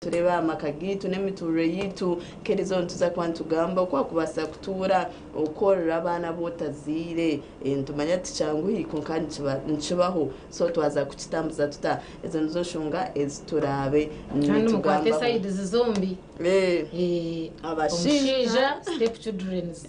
Nitureeba aha maka gaitu n'emituurire yaitu nk'eriizooba nituza kuba nitugamba oku wakubaasa kutuura okorora abaana abu otazaire. Nitumanya tikyanguhi kwonka nikibaho so twaza kukitambuza tuta? Ezo nizo nshonga ezi turaabe Kandi mukwate nitugambaho. sides zombi. Abashaija. Omushaija step childrens.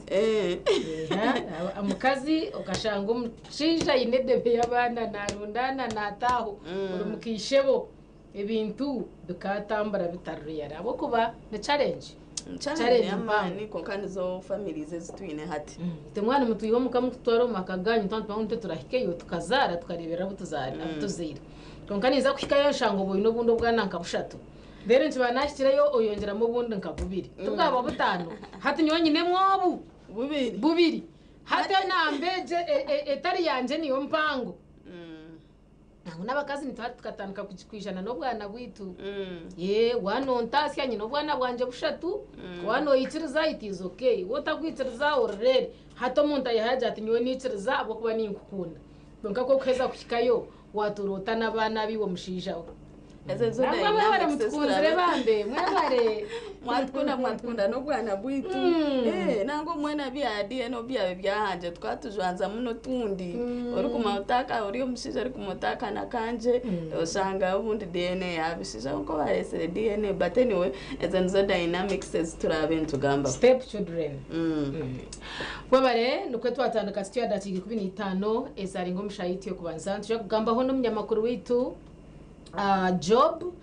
Omukazi okashanga omushaija aine edebe y'abaana narundaana nataaho ori mukaishebo. Ebintu bikatambura bitari real ahabw'okuba ni challenge. Challenge y'amaani kwonka nizo families ezi twine hati. Itwe mwaba nimutwiha omuka mukututwara omu maka ganyu twaba nitumanya ngu nitwe turahikeyo tukazaara tukareeberera abu tuzaire. Kwonka ninza kuhikayo nshanga oba oine obundi obwana nka bushatu. Then nikiba nahikireyo oyongyeramu obundi nka bubiri. Tibwaba butaano? Hati nyowe nyinemu obu Bubiri. Bubiri. Hati enamba egyo etari yangye niyo mpango. Nangwa n'abakazi nituba tukatandika kwijana n'obwana bwaitu. Yee, waanontaasya nyine obwana bwangye bushatu, waanoikiriza it is okay, waotakwikiriza orurere. Hati omuntu ayihayo agira ati nyowe niikiriza ahabw'okuba ninkukunda. Kwonka ku orikuheza kuhikayo, waatuura ota n'abaana aba iwe mushaija we? Ezo nizo Nangwa mwebare dynamics ezi mutukunzire turabe. bambe, mwebare. Mwatukunda mwatukunda n'obwana bwaitu. Nangwa obumwe na bya DNA obu byabaire byahangire tukaba tujwanzamu n'otundi. Orikumanya oti aka ori omushaija orikumanya oti aka n'akangye, oshanga obundi DNA yaabishaija kwonka obareetsire DNA but anyway ezo nizo dynamics ezi turaabe nitugambaho. Step children. Webare, nikwo twatandika tutyo aha dakiika 15 ezarenga omu shaaha yaitu y'okubanza. Nitwija kugambaho n'omunyamakuru waitu Job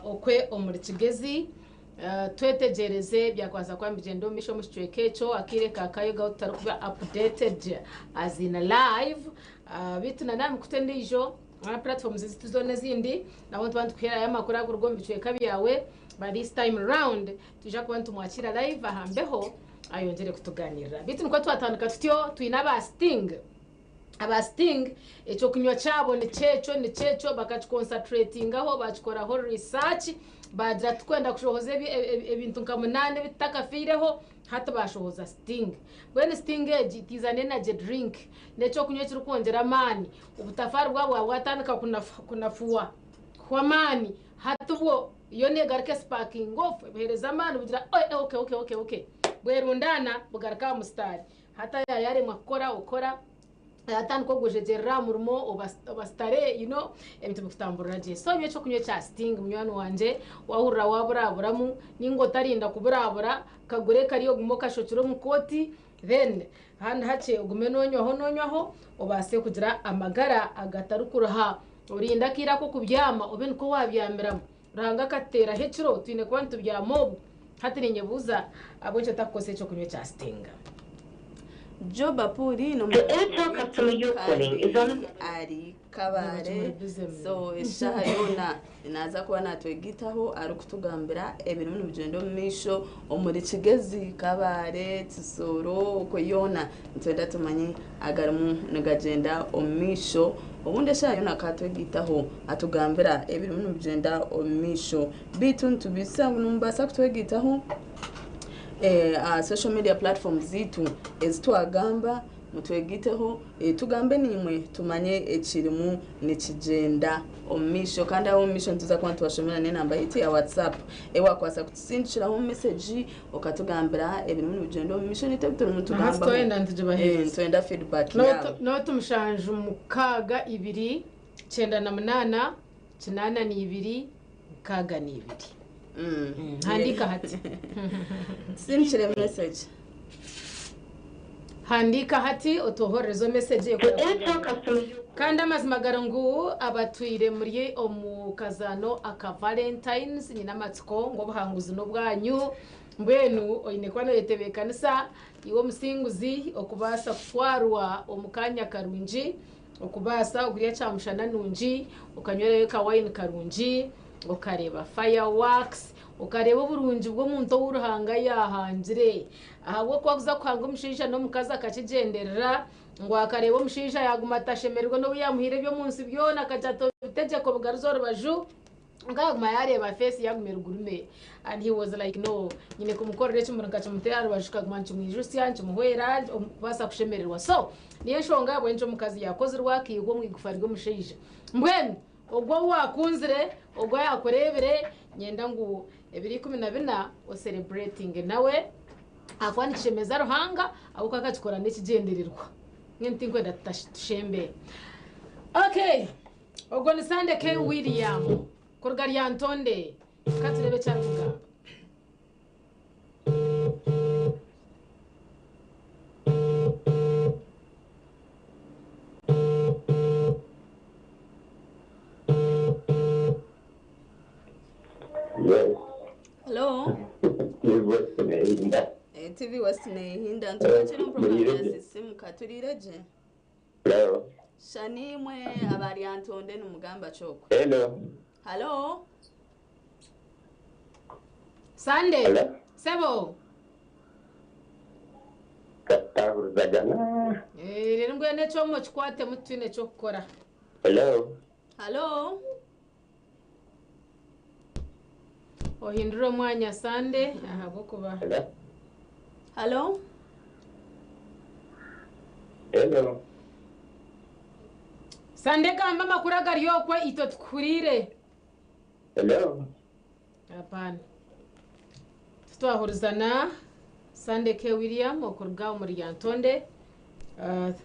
okwe omuri Kigezi twetegyereze ebyakubaasa kuba nibigyenda omu maisho omu kicweka ekyo akaire ka kayoga ahu tutarikuba updated as in live beitu na n'aha mikutu endiijo aha platforms ezaitu zoona ezindi nabwo nituba nitukuheerayo amakuru agarikuruga omu bicweka byawe but this time round nitwija kuba nitumwakiira live aha mbeho ayongyere kutugaaniirira beitu nikwo twatandika tutyo twine aba sting. Aba Sting ekyokunywa kyabo nikyekyo nikyekyo bakakiconcentratingaho bakikoraho research bagira tukwenda kushohoza ebintu nka munaana ebitutakafiireho hati bashohoza Sting. Mbwenu Sting egi it is an energy drink nekyokunywa ekirikwongyera amaani obutafaari bwabo bwaba bwatandika kunafuwa kuhwa amaani hati bwo yo negaruka esparking off ebuhereza amaani bugira ok ok ok ok bwerundaana bugaruka aha musitaari. Hati yaaba yaremwa kukora okora yatandika ogwejegyerera aha murimo oba sitare you know ebintu bikutamburira gye. So nyowe ekyokunywa ekya sting munywani wangye wahurira waburaburamu ninga otarinda kuburabura kagure kariya ogume okashokire omu kooti then handi hakye ogume nonywaho nonywaho obaase kugira amagara agatarikuruha. Orinde akaire ak'okubyama obe nikwo wabyamiramu. Ruhanga akatuteeraho ekiro twine kuba nitubyama obu. Hati ninyebuuza ahabw'enki otakukozesa ekyokunywa ekya Sting. Job Apuuli n'omunyamakuru waitu kandi ari Kabale so eshaaha yoona naaza kuba natwegaitaho arikutugambira ebirimu nibigyenda omu maisho omuri Kigezi, Kabale, Kisoro okwo yoona nitwenda tumanye agarimu nigagyenda omu maisho. Obundi eshaaha yoona akatwegaitaho atugambira ebirimu nibigyenda omu maisho. Beitu nitubaijusya ngu nimubaasa kutwegaitaho aha social media platforms zaitu ezi twagamba mutwegaiteho tugambe naimwe tumanye ekirimu nikigyenda omu maisho. Kandi aho omu maisho nituza kuba nitubashomera n'enamba yaitu ya WhatsApp ei waakubaasa kutusindikiraho mesegi okatugambira ebirimu nibigyenda omu maisho naitwe ebi turimu nitugambaho. Twenda nitugibaheereza. Nitwenda feedback yaawe. Nooti 7 6 2 98 82 62. Handiika hati. Tusindikire message. Handiika hati otwohorereze message Kandi amazima gari ngu abatwire muri omu kazaano aka Valentines nyine amatsiko ngu obuhanguzi n'obwanyu. Mbwenu oine kuba noyetebeekanisa iwe omusinguzi okubaasa kutwarwa omu kaanya karungi Okubaasa okurya kyamushana nungi, okanywerayo ka wine karungi, okareeba fireworks, okareeba oburungi bw'omuntu ou Ruhanga yaahangire. Ahabw'okuba kuza kuhanga omushaija n'omukazi akakigyenderera ngu akareeba omushaija yaaguma atashemereirwe n'obu yaamuhaire eby'omu nsi byona akagira ati obitegyeke obigaruze orubaju. Kwonka yaguma yareeba face yaguma eri gurume and he was like no nyine kumukorera ekimuri nkakimuteera aha rubaju kikaguma nikimwijutsya nikimuhwera kubaasa kushemererwa so niyo enshonga ahabw'enki omukazi yakozirwe akaihwa omu igufa ry'omushaija. Mbwenu ogwo ou wakunzire, ogwo ayakureebire, Nyenda ngu ebiro 14 ocelebratinge nawe ahakuba nikishemeza Ruhanga ahabw'okuba akakikora n'ekigyendererwa. Mbwenu tinkwenda tushembe. Okay, ogwo ni Sande K. William kuruga Lyantonde. Ka tureebe eki arikugamba. Yes. Hello. TV West neehinda. Eh, TV West neehinda nitubakira omu program ya Sisimuka turiire gye. Hello. Shani imwe aba Lyantonde nimugamba ki okwe? Hello. Hello. Sande. Hello. Sebo. Katahurizagana. Eh, rero mbwenu ekyomu okikwatemu titwine eky'okukora. Hello. Hello. Ohindure omwanya Sande ahabw'okuba. Hello. Hello. Hello. Sande gamba amakuru agari okwe itwe tukuhuriire. Hello. Hapana. Titwahurizana Sande K. William okuruga omuri Lyantonde.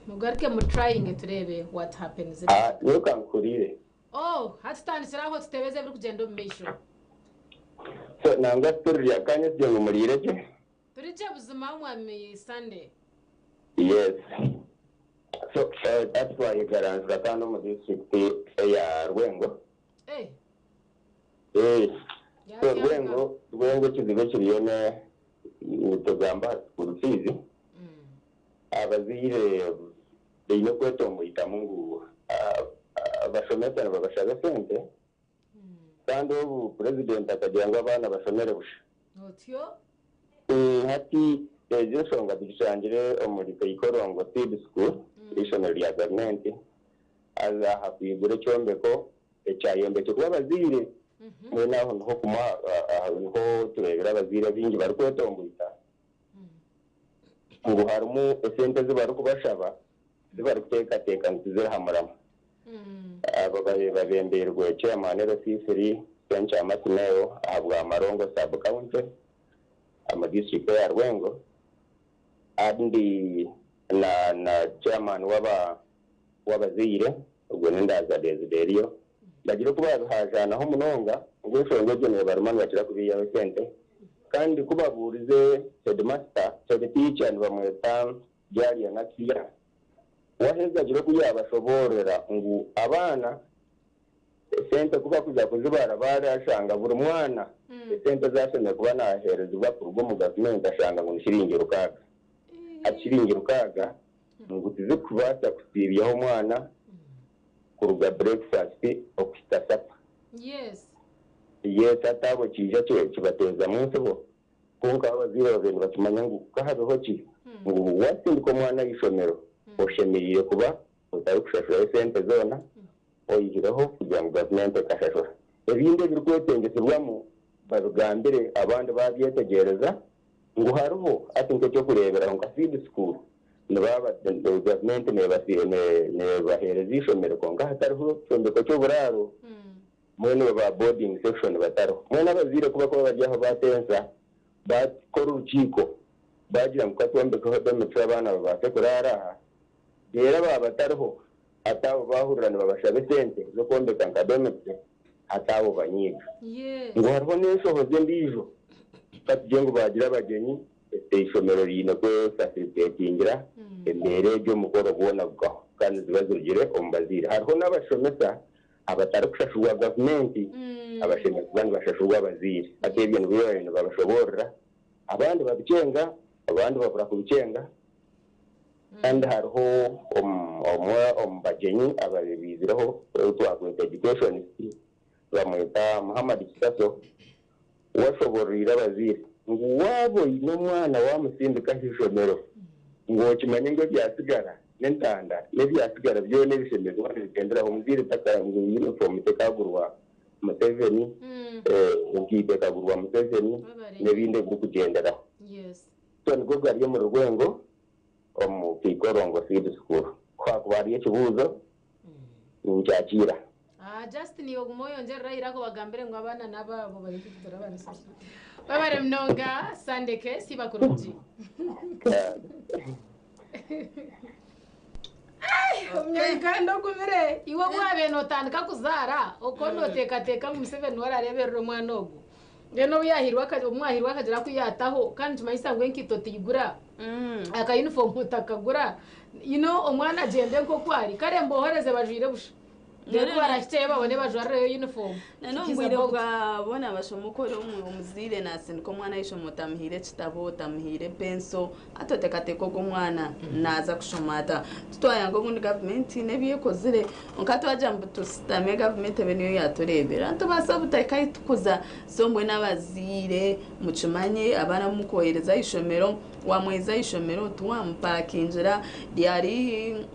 Mugaruke mu trying tureebe what happens. Ah, nyowe kankuhuriire. Oh, hati tutandikire aho tutebeze ebirikugyenda omu maisho. So nangwa turi akanya tugye ngu muriire gye. Turi gye buzima mwami Sunday. Yes. So hati twayegaranzura kandi omu district eya Rwengo. Eh. Eh. So Rwengo, Rwengo ekizibu ekiriyo ne nitugamba aha school fees. Abazaire baine okwetomboitamu ngu abashomesa nibabashaba esente kandi obu purezidenti akagira ngu abaana bashomere busha. Otyo. Hati egi enshonga tugishangire omuri Kaikorongo Seed School, eishomero rya gavumenti, haza aha kwigura ekyombeko ekyayombekire kuba abazaire mbwenu aho niho kumwe niho tureebire abazaire abaingi barikwetomboita ngu harimu esente ezi barikubashaba zi barikuteekateeka ngu tizirihamuramu. Aba babembeirwe Chairman LC3 Ssenkyama Simeo ahabwa Marongo Sub County omu disiturikiti eya Rwengo kandi na Chairman w'abazaire ogwo ni Ndaza Deziderio. Bagira oku baabihajaanaho munonga ngu enshonga egyo neebaruma nibakira kubiihaho esente kandi ku babuurize headmaster, head teacher nibamweta Jalia Nakiya waheza agira oku yaabashoboororera ngu abaana esente ku barikuza kuzibara baarashanga buri mwana esente ezi ashemereire kuba naaheerezibwa kuruga omu gavumenti ashanga ngu ni shiringi rukaaga. Hati shiringi rukaaga ngu tizirikubaasa kusiibyaho omwana kuruga breakfast okuhika supper. Yes. Yes, hati abo kiija kibateezamu entsibo. Kwonka abazaire babaire nibakimanya ngu ka habeho ki, ngu waasindika omwana aha ishomero oshemereire kuba otarikushashurayo esente zoona oihireho kugira ngu gavumenti ekashashura. Ebindi ebirikwetengyesibwamu babigambire abandi baabyetegyereza ngu hariho hati nk'eky'okureeberaho nka seed school nibaba gavumenti neebaheereza eishomero kwonka hatariho kyombeko ky'oburaaro mbwenu ba boarding section batariho. Mbwenu abazaire ku barikuba bari aho baatensa baakora orukiiko baagira ngu ka twombekeho dormitory abaana babaase kuraara aha reero baaba batariho hati abo baahurira nibabashaba esente z'okwombeka nka dormitory hati abo banyiiga. Yes. Ngu hariho n'enshohoza endiijo ka tugire ngu baagira abagyenyi eishomero riine kwefacilitatingira embeera egyo omukoro gwona gukahwa kandi niziba zirugire omu bazaire. Hariho n'abashomesa abatarikushashurwa gavumenti abashemereire kuba nibashashurwa abazaire. Hati ebyo nibyo baabaire nibabashoboorora abandi babikyenga abandi babura kubikyenga kandi hariho omwe omu bagyenyi ababaire baizireho ou twakweta educationist bamweta Muhammad Kisaso washoboororeire abazaire ngu waaba oine omwana waamusindika aha ishomero ngu okimanye ngu ebyatsigara n'entanda n'ebyatsigara byona ebishemereire kuba nibigyenderaho omuzaire taka ngu uniform tekagurwa Museveni, enkaito ekagurwa Museveni Webare. n'ebindi ebirikugyenderaho. Yes. So nigwo gari omuri Rwengo omu Kaikorongo Seed School. Ku haakuba hariyo ekibuuzo, ninkyakiira. Ah, Justin ogume oyongyerera irako bagambire ngu abaana n'abaabo bari turabarisa. Babare munonga Sandeke siba kurungi. Kandi ogumire iwe bwabe notandika kuzaara oko noteekateeka ngu Museveni warareeberera omwana ogu. Mbwenu obu yaahirwe omwahirwe akagira ku yaataho kandi nikimanyisa ngu enkaito tigura aka uniform otakagura you know omwana agyende nk'oku ari kare mbohoreze bajwaire busha reero ku barahikyeyo babone bajwarireyo uniform. Na n'omu bwire bwa boona bashoma oku ori omuzaire naasindika omwana aha ishomero otamuhaire ekitabo, otamuhaire penso, hati oteekateeka ogwo omwana naaza kushoma ata? Titwayanga obundi gavumenti haine ebi ekozire kwonka twagira ngu tushutame gavumenti ebe niyo yaatureebera nitubaasa butakahitukuza. So mbwenu abazaire mukimanye abaana abu murikwohereza aha ishomero, waamwohereza aha ishomero tiwamupaakingira ryari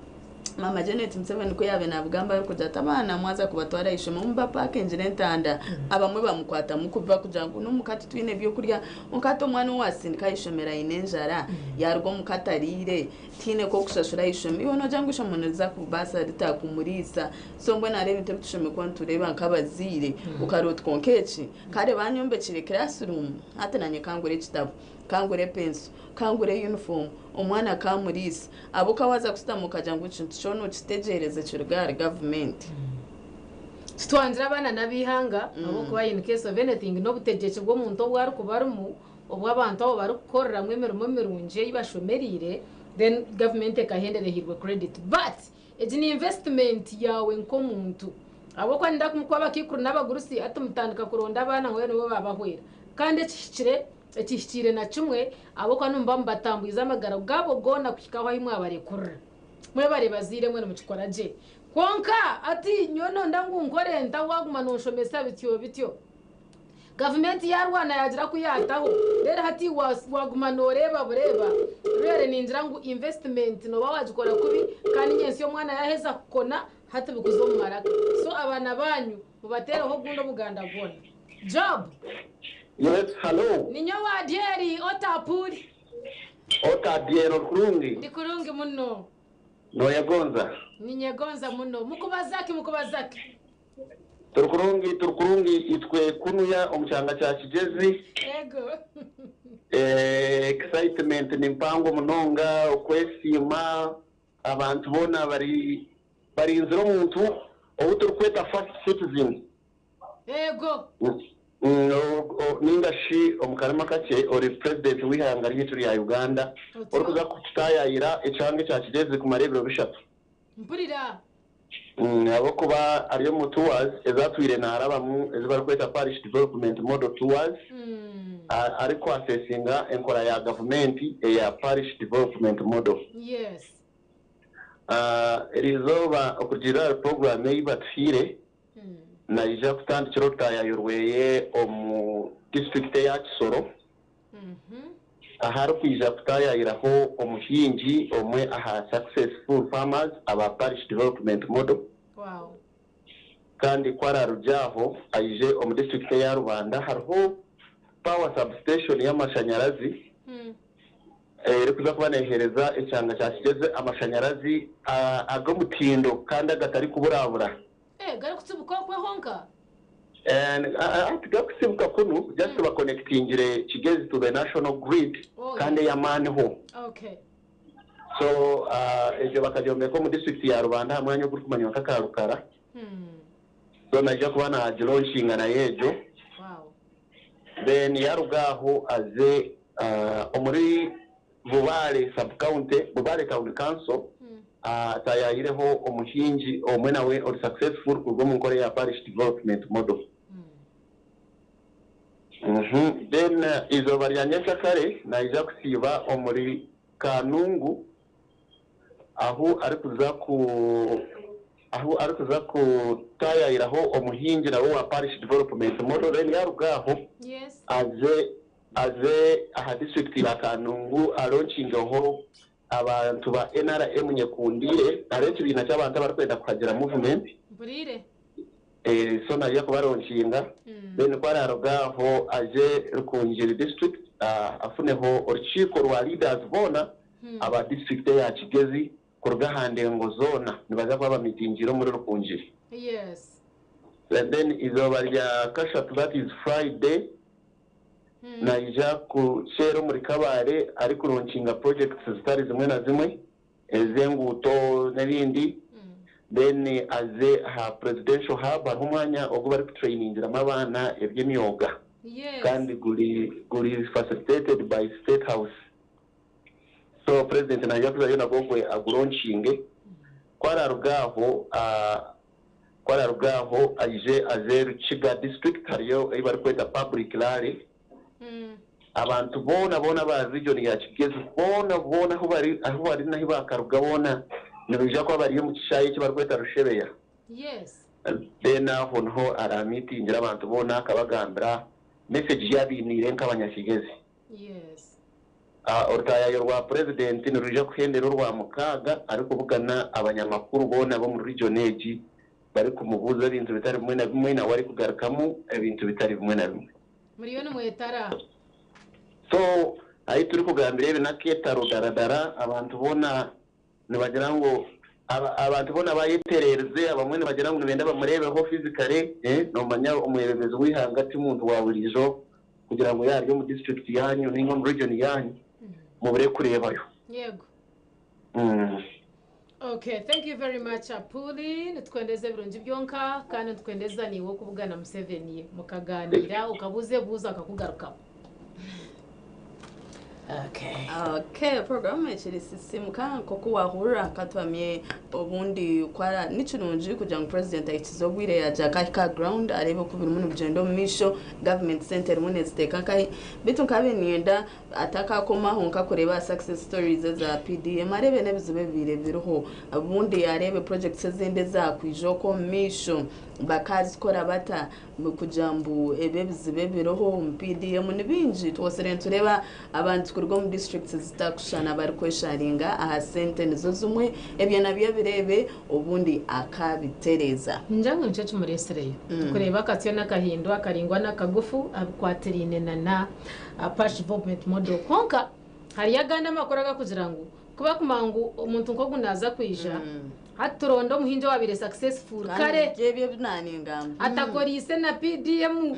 Maama Janet Museveni ku yaabaire naabigamba arikugira ati abaana mwaza kubatwara aha ishomero mubapakingire entanda. Abamwe bamukwatamu kubi barikugira ngu n'omuka titwine byokurya. Kwonka hati omwana ou waasindika aha ishomero aine enjara, yaaruga omuka atariire, tihaine k'okushashura aha ishomero, iwe noogira ngu eishomero niriza kubaasa rita kumuriisa? So mbwenu hariho ebintu ebi tushemereire kuba nitureeba nk'abazaire okareeba oti kwonka eki, kare baanyombekyeire classroom, hati naanye kangure ekitabo. Kangure penso, kangure yunifoomu, omwana kamuriisa. Ahabw'okuba waaza kushutama okagira ngu ekintu kyona okitegyereze kiruge ahari gavumenti. Titwangira abaana n'ab'eihanga ahabw'okuba in case of anything n'obutegyeki bw'omuntu obu arikuba arimu obu abantu abo barikukoreramu emirimo mirungi ei bashomereire then gavumenti ekahendera ehairwe credit but Egi ni investment yaawe nk'omuntu. Ahabw'okuba ninda kuba abakaikuru n'abagurusi hati mutandika kuronda abaana ngu nibo baabahwera. Kandi ekihikire, ekihikiire na kimwe ahabw'okuba nimuba mubatambwize amagara gaabo goona kuhika ahu ahu mwabarekurira. Mwebare bazaire mwe nimukikora gye. Kwonka hati nyowe nonda ngu nkore nta waaguma nonshomesa bityo bityo. Gavumenti yaarwana yaagira ku yaataho, reero hati waaguma nooreeba bureeba, really ningira ngu investment nooba waagikora kubi kandi nyentsya omwana yaaheza kukona hati bikuza omu maraka. So abaana baanyu mubateereho ogundi omuganda gwona. Job! Yes, hallo. Ninyowe Adyeri Otapuri. Ota Adyeri ori kurungi? Ndi kurungi muno. Noyegonza? Ninyegonza muno. Mukubaza ki, mukubaza ki? Turi kurungi turi kurungi itwe kunuya omu kyanga kya Kigyezi. Ego. Excitement ni mpango munonga, okwesiima, abantu boona bari barinzire omuntu ou turikweta first citizen. Ego. Ninga shi omu karimi akakye ori president w'eihanga ryaitu rya Uganda Otyo. orikuza kututaayayira ekyanga ekya Kigyezi kumara ebiro bishatu. Mpurira. Ahabw'okuba ari omu tours ezi atwire naarabamu ezi barikweta Parish Development Model Tours, arikuasesinga enkora ya gavumenti eya Parish Development Model. Eriizooba okurugiirira ahari puroguraamu ei batuhaire, naija kutandikira orutaayaayo rweye omu disiturikiti eya Kisoro. Ahu arikwija kutaayaayiraho omuhingi omwe aha Successful Farmers aba Parish Development Model kandi ku araarugye aho aije omu disiturikiti eya Rubanda hariho Power Substation y'amashanyarazi erikuza kuba neeheereza ekyanga kya Kigyeze amashanyarazi ag'omutindo kandi agatarikuburabura. Garikutsibuka okwe honka? Tigakutsibuka kunu, just bakonectingire Kigezi to the national grid kandi ey'amaani ho. So egyo bakagyombeka omu district ya Rubanda aha mwanya ogurikumanywa nka Karukara. So naija kuba nagilaunchinga nayo egyo. Then yaruga aho aze omuri Bubare sub-county, Bubare town council, ataayayireho omuhingi omwe nawe ori successful kuruga omu nkora eya Parish Development Model. Then eizooba rya nyenkyakare naija kusiiba omuri Kanungu ahu arikuza ku ahu arikuza kutaayayiraho omuhingi nawe owa Parish Development Model then yaaruga aho aze Aze aha disiturikiti ya Kanungu aronkingeho abantu ba NRM Nyekundiire hariho ekibiina ky'abantu abarikwenda kuhagira muvumenti. Mpuriire. So naija kubaronkinga then ku araaruga aho aje Rukungiri district afuneho orukiiko rwa leaders boona aba disiturikiti eya Kigezi kuruga aha ndengo zoona nibaza kuba bamitingiire omuri Rukungiri. Yes. And then izooba rya kashatu, that is Friday, naija kukyera omuri Kabale arikulaunchinga projects zitari zimwe na zimwe ez'enguuto n'ebindi. Then aze aha Presidential Hub, hariho omwanya ogu barikutrainingiramu abaana eby'emyoga kandi guri facilitated by State House. So President naija kuzayo nagwo gwe agulaunchinge. Ku araaruga aho aije aze Rukiga District, hariyo ei barikweta public rally. Abantu boona boona ba region ya Kigezi boona boona ahu bari nahi bakaruga boona nibaija kuba bari omu kishaayi eki barikweta Rushebeya. Then aho niho aramiitingira abantu boona akabagambira message yabiiniire nk'abanyakigezi. Orutayayo rwa purezidenti nirwija kuhendera orwa mukaaga arikubugana abanyamakuru boona b'omu region egi, barikumubuuza ebintu bitari bimwe na bimwe, nawe arikugarukamu ebintu bitari bimwe na bimwe. Muriyo nimwetara. So ahi turi kugambira ebi n'akeetaro daradara, abantu boona nibagira ngu abantu boona bayetererize. Abamwe nibagira ngu nibenda bamureebeho physically. Nomanya omwebembezi w'ihanga ti muntu wa buriijo kugira ngu yaari omu district yanyu ninga omu region yanyu mubure kureebayo. Okay, thank you very much, Apuli. Nitwendeza ebirungi byonka kandi nitwendeza niwe okubugana Museveni mukaganira, ukabuza ebibuzo akakugarukamu. Okay. Okay, programu ekiri sisimuka. Nkoku wahurira katwamye obundi kwara ni kirungi kugira ngu president ahikize obwire yaja akahika ground arebe oku birimu nibigyenda omu maisho, government center erimu neziteeka nkahi. Bitu nkabe ninyenda atakakomaho nkakureeba success stories eza PDM, arebe n'ebizibu ebibiire biriho, obundi arebe projects ezindi ezakwija okwo omu maisho bakazikora bata kugira ngu ebi ebizibu ebiriho omu PDM ni bingi. Twosire nitureba abantu kuruga omu districts zitakushushana barikwesharinga aha sente nizo zimwe. Ebyo nabyo birebe obundi akabitereza. Njangu nikyo kimureesireyo. Tukureeba akatsyo n'akahindo akaringwa n'akagufu abikwatiraine na parish development model. Konka hariyo agandi amakuru agakugira ngu kuba kumanya ngu omuntu nk'ogu naaza kwija hati, turonde omuhingi owabaire successful kare ebyo ebinaningamba atakoriise na PDM.